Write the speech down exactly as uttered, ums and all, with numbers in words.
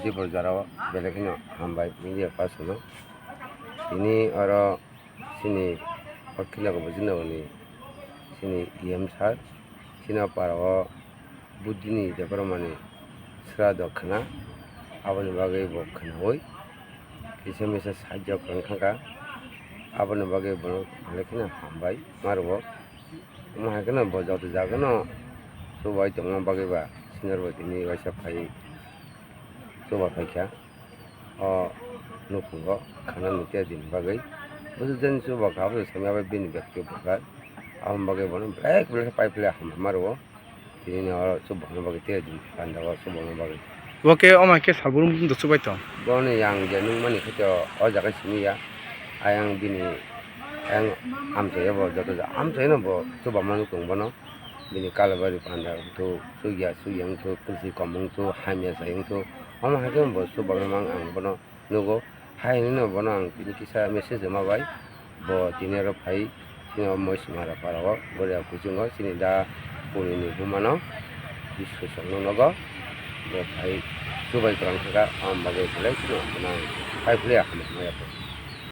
Jibor jora o belai kheno hambai media person no. Tini oro chini o khilako bo jindagoni chini E M sir, chini o para o Buddhini Debbarmani srado khna, aboni bagwi bo khnaui kisa misa sahajyo kwrwng kha kha, aboni bagwi bono belai kheno hambai ma rwo. Omo hai kheno bo joto jagano chubai tongma bagwi ba senior bai tini waisa phai chuba phaikha o nukhungo khana nukya din bagwi. Busu jani chuba kha, aboni samya bai bini byakti bwkha, aboni bagwi bono belai belai khe pai phle hambai ma rwo. Tini no oro chubamani bagwi tei din panda o chubamani bagwi. Bo khe omo hai khe salbrum do chubai tong. Boni yang je nukmani khe to o jaga simi ya. Ayang bini ayang amchai ya bo joto ja-, amchai no bo chubama nuk tong bono. Bini kalabari panda wngthu, chukya chukya wngthu, kwrwi kom wngthu, hamya sai wngthu. Omo hai khe bo chubama mang ang bono nugo. Hai hwnwi no bono ang tini kisa message rwma bai. Bo tini oro phai, chini o Moisimara para o, Goria kuchungo, chini da Puni ni buma no Biswasong no nogo. Bo phai chubai kwrwng kha kha, aboni bagwi belai kheno bono ang phai philwi ya hamya hamya khe.